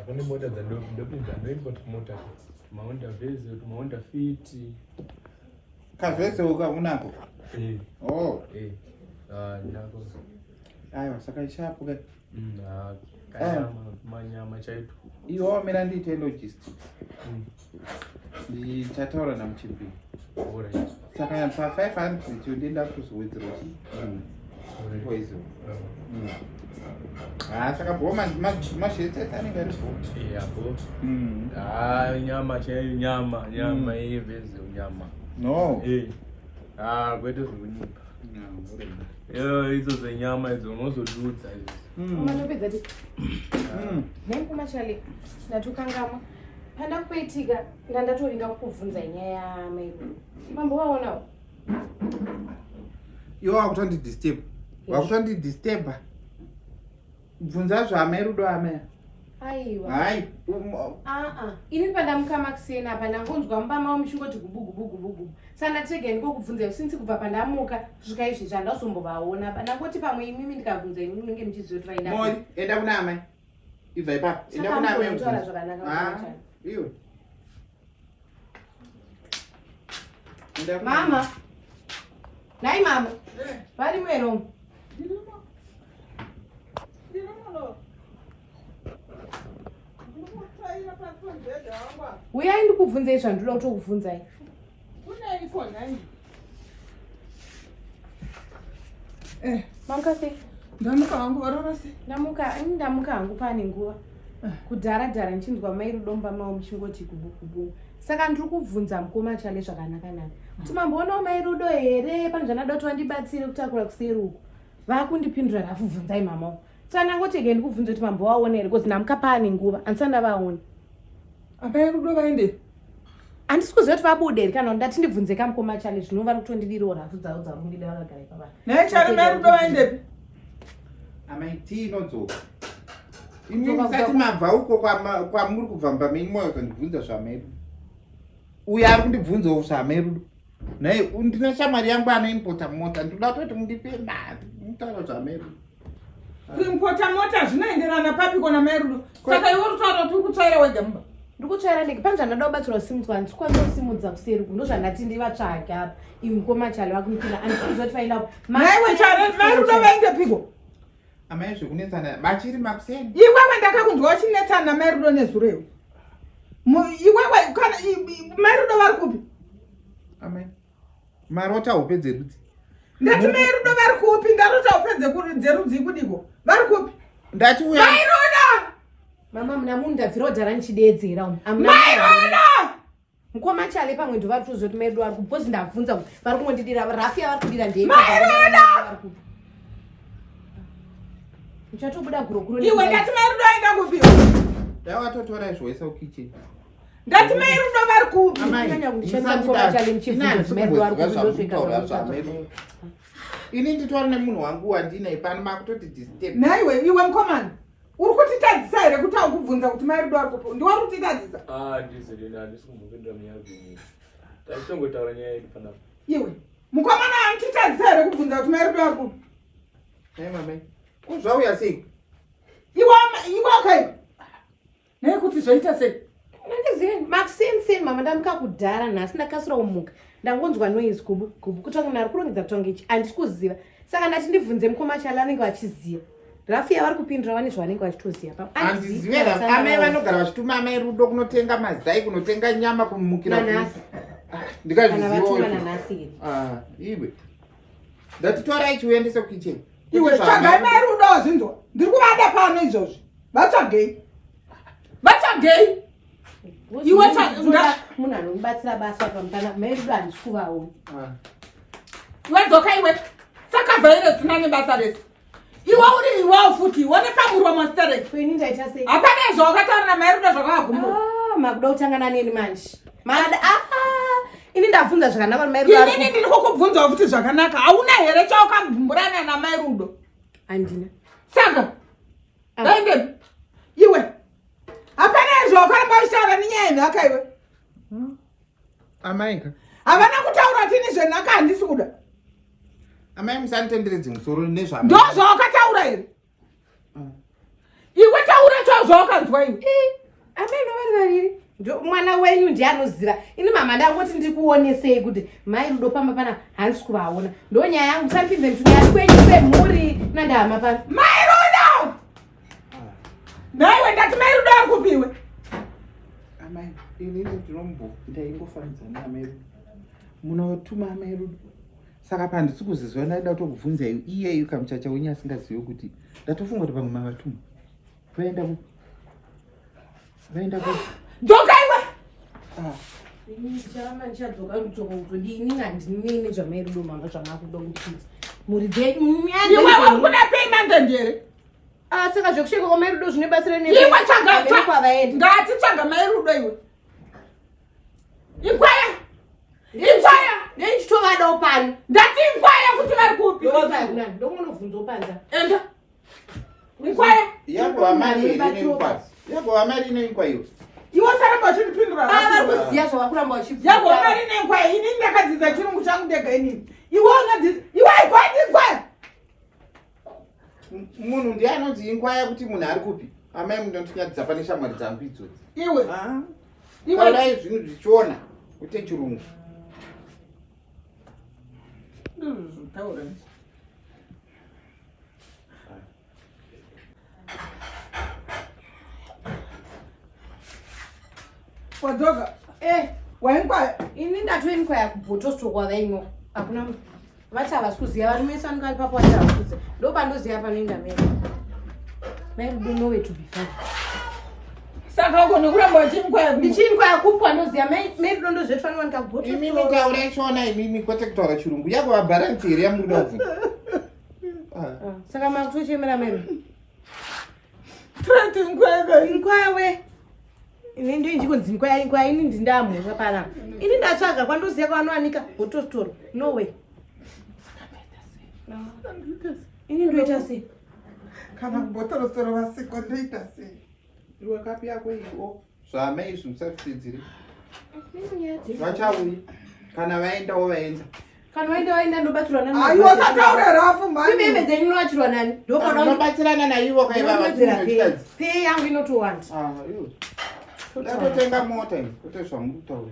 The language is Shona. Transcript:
Pane mota dzandopinza, ndoimport mota. Mahonda Vezel, Mahonda Fit. Kavezel ka unako? Eh. Oh. Eh. Ah, ndinako. Aiwa, saka ishapu ka. Ah, kanyama, manyama chaito. Iwe wamira ndiite logistics. Ndichataura naMuchibiri. Alright. Saka pa 500 yo ndenda kuzowedzera chi. Alright. Poizo. Ah, saka bho mashirits ese anenge ari bho. Eh, apo. Ah, nyama chaiyo, nyama, nyama yeVezel nyama. No. Eh. Ah, kwete zvekunyika. No, alright. Yo, idzo dzenyama idzo unozodudza idzo. Matopedza ti. Nhai Chale, ndatokangamwa. Pandakuitika ndandatoringa kukubvunza nyaya yamairu. Mambo waonawo? Iwe wakutondidisturb. Wakutondidisturba. Bvunza zvaamai Rudo amai. Aiwa. Hai. Aa, ini pandamuka makuseni apa ndangonzwa mumba mavo muchingoti gubu gubu gubu gubu. Saka ndatirege ndikokubvunza since kubva pandamuka kusvika izvezvi handazombovaona. Ndangoti pamwe imimi ndikabvunza imimi munenge muchiziva kuti vaenda. Mori, enda kuna amai. Ibva ipapo. Enda Saka kuna amai. hamugoni kutaura ubvunze. zvakanaka Ah, Mukoma Chale. iwe. Enda kuna Mama. Nhai mama. Varimo here umu? Uyai ndikubvunzei zvandinoda kutokubvunzai. Kuneiko nhai? Eh, Mamuka sei? Ndamuka hangu, warara sei? Ndamuka, ini ndamuka hangu pane nguva. Kudhara dhara ndichinzwa mai Rudo mumba mavo muchingoti gubu gubu. Saka ndiri kubvunza mukoma Chale zvakanaka naka. Kuti mamboonawo mai Rudo here? Pane zvandada kuti vandibatsire kutakura kuseri uku. Vakundipindura rafu bvunzai mama wangu. Saka ndangoti ege ndikubvunze kuti mambovaona here because ndamuka paane nguva handisati ndavaona. Amai Rudo vaende? Handisi kuziva kuti vabude here kana kuti ndati ndibvunze kamukoma Chale zvino vari kutondidirawo rafu dzavo dzavari kundida vakagara ipapa. Nhai Chale, mai Rudo vaendepi? Amai, tii inodzoka. Imi musati mabva uko kwamuri kubva mumba menyu moyo kundibvunza zvamai Rudo. Uyo ari kundibvunzawo zvamai Rudo. Nhai, ndine shamwari yangu anoimpota mota, ndinoda kutoti mundipe mari. Mutaura zvamai Rudo. Kuimpota mota zvinoenderana papiko namai Rudo? Saka iwe uri kutaura kuti uri kutsvaira wega mumba? Ndiri kutsvaira ndege pane zvandada kubatsirwa kusimudzwa handisi kukwanisa kusimudza kuseri uku ndozvandati ndivatsvage apa imi mukoma Chale vakunipinda handisi kuziva kuti vaenda kupi. Nhaiwe Chale, mai Rudo vaendepiko? Amai zvekunetsana vachiri makuseni. Iwewe ndakakunzwa uchinetsana namai Rudo nezuro iwe. Iwewe kana mai Rudo vari kupi? Amai. Marota hope dzerudzi. Ndati mai Rudo vari kupi? Ndarota hope dzerudzi kudiko? Vari kupi? Ndati uya. Mai Rudo! Mama muna munhu ndabvira kudhara ndichideedzera umu. Amuna Mai Rudo! Mukoma Chale pamwe ndo vari kutoziva kuti mai Rudo vari kupi because ndabvunza kuti vari kungondidira rafu yavari kudira ndei. Mai Rudo! Vari kupi? Uchatobuda gurokuro. Iwe ndati mai Rudo aenda kupi? Dai watotora izvo waisa kukitchen. Ndati mai Rudo vari kupi? Amai, Kunyanya kundishandisa mukoma Chale muchibvunza kuti mai Rudo vari kupi ndosvika zvamuri kutaura. Ini nditori nemunhu wangu wandinaye pano makutoti disturb. Nhaiwe iwe mukomana, uri kutitadzisa here kuti aukubvunza kuti mai Rudo vari kupi? Ndiwe uri kutitadzisa? Ah, ndizvo handisi kumbopindura munyaya dzenyu. Taitongotaura nyaya yedu panapa. Iwe mukomana anotitadzisa here kubvunza kuti mai Rudo vari kupi? Nhai mamai. Ko zvauya sei? Iwe iwe okay. Nhai kuti zvaita sei? Handizivi makuseni mama ndamuka kudhara nhasi ndakasira kumuka ndangonzwa noise gubu gubu kutonga munhu ari kurongedza kutonga ichi handisi kuziva saka ndati ndibvunze mukoma Chale anenge vachiziva rafu yavari kupindura vane zvavanenge vachitoziva pamwe Handizive amai vanogara vachituma amai Rudo kunotenga mazai kunotenga nyama kumukira. Nanhasi. Ah, kana ndikazviziva. vatuma nanhasi here Ah, iwe. Ndati torai chiuendese kukitchen. Iwe tsvagai mai Rudo wazvinzwa. Ndiri kuvada pano izvozvi. Vatsvagei. Vatsvagei. Iwe munhu anomubatsira basa pamutana mai Rudo handisi kuvaona. Ah. Iwe dzoka iwe. Saka vhaire zvisina nebasa rese. Iwe uri iwewo futi iwe nepamuromo stereki. Ko ini ndaita sei? Hapana izvo wakataura namai Rudo zvakavagumbura. Ah, makuda kutangana neni manje. Mada ah, ini ndabvunza zvakanaka kuti mai Rudo ari Inini kupi. ndiri kukubvunzawo futi zvakanaka. Hauna here chawakagumburana namai Rudo? Handina. Saka Ah. vaendepi? Iwe hapana izvo wakaramba uchitaura nenyaya yenhaka iwe. Amai ka. Havana kutaura tini zvenhaka handisi kuda. Amai musanditenderedze musoro nezvamai. Ndozvawakataura here? Iwe taura chao zvawakanzwa iwe. Ameno vari vaviri. Ndo mwana wenyu ndiye anoziva. Ini mama ndangoti ndikuonesei kuti mai Rudo pamba pana handisi kuvaona. Ndo nyaya yangu musandipinze mutunyaya kwenyu kwemhuri nandahama pano. Mai Rudo! Nhaiwe ndati mai Rudo ari kupi iwe? Amai, inini ndinombo ndaingofambidzana naamai Rudo. Munotuma amai Rudo. Saka pandisi kuzizwa ndaida kutokubvunzai iyeyu kamuchacha wenyu asingazivi kuti ndatofunga kuti pamwe mavatuma. Vaenda kupi? Vaenda kupi? Dzoka iwe! Ah. Ini ndicharamba ndichadzoka kudzoka kuzodini handinei nezvamai Rudo mama zvamakuda kundipinza. Mhuri dzenyu nyaya Iwe dzenyu uri kuda pay mandend here? Ah, saka zvekusheka kwamai Rudo zvinobatsira nei? Iwe tsvaga Hameno kwavaenda. Ngati tsvaga mai Rudo iwe. Inkwaya. Inkwaya. Nei ndichitovadawo pano. Ndati inkwaya kuti vari kupi? Ndokunobvunzwa panza. Enda. Inkwaya. Yagova mari here inoinkwa? Yagova mari inoinkwa iwe. Iwe usaramba uchindipindura. Ah, vari kuziva zvavakuramba vachibvunza. Yagova mari inoinkwa ini ndakadzidza chirungu changu ndega inini. Iwe unadzidza. Iwe inkwaya inkwaya. Munhu ndiye anonzi inkwaya kuti munhu ari kupi? Amai munondinyadzisa pane shamwari dzangu idzodzi. Iwe. Ah. Iwe. Taurai zvinhu zvichiona ute chirungu. Taura. Wadzoka. Eh, Wainkwaya. ini ndatoinkwaya kubhotosto kwavaimwa. Hakuna vati havasi kuziva varume vese vanenge vari papo vati havasi kuziva. Ndopandoziva panoenda mai. Mai Rudo nowhere to be found. Saka uko nekuramba uchinkwaya. Ndichinkwaya kupi kwandoziva mai mai Rudo ndozvetwa nowanika Imimi kubhotosto. taurai shona imimi kwete kutaura chirungu. Yagova bharansi here yamuri kuda kubvunza? Ah. Ah, Saka makutochemera mai Rudo. Try to inquire. Inkwaya we. Ini ndiyo ndichikunzi inkwaya inkwaya ini ndindamhosva panapa. Ini ndatsvaga kwandoziva kwanowanika bhotostoro. No way. Ini ndoita sei? Kana kubhotorosoro vasiko ndoita sei? Iwe kapi yako iwo. Zvamai izvi musazvitedzere. Ini nyaya dzenyu. Vachauya. Kana vaendawo vaenda. Kana waenda waenda ndobatsirwa nani? Aiwa usataure rafu mhani. Imi hembe dzenyu munobatsirwa nani? Ndopada Unobatsirana naivo kaivava ndowedzera pay. chikadzi. Pay yangu inotowanda. Ah, iwe. Ndatotenga mota ini, kwete zvamuri kutaura.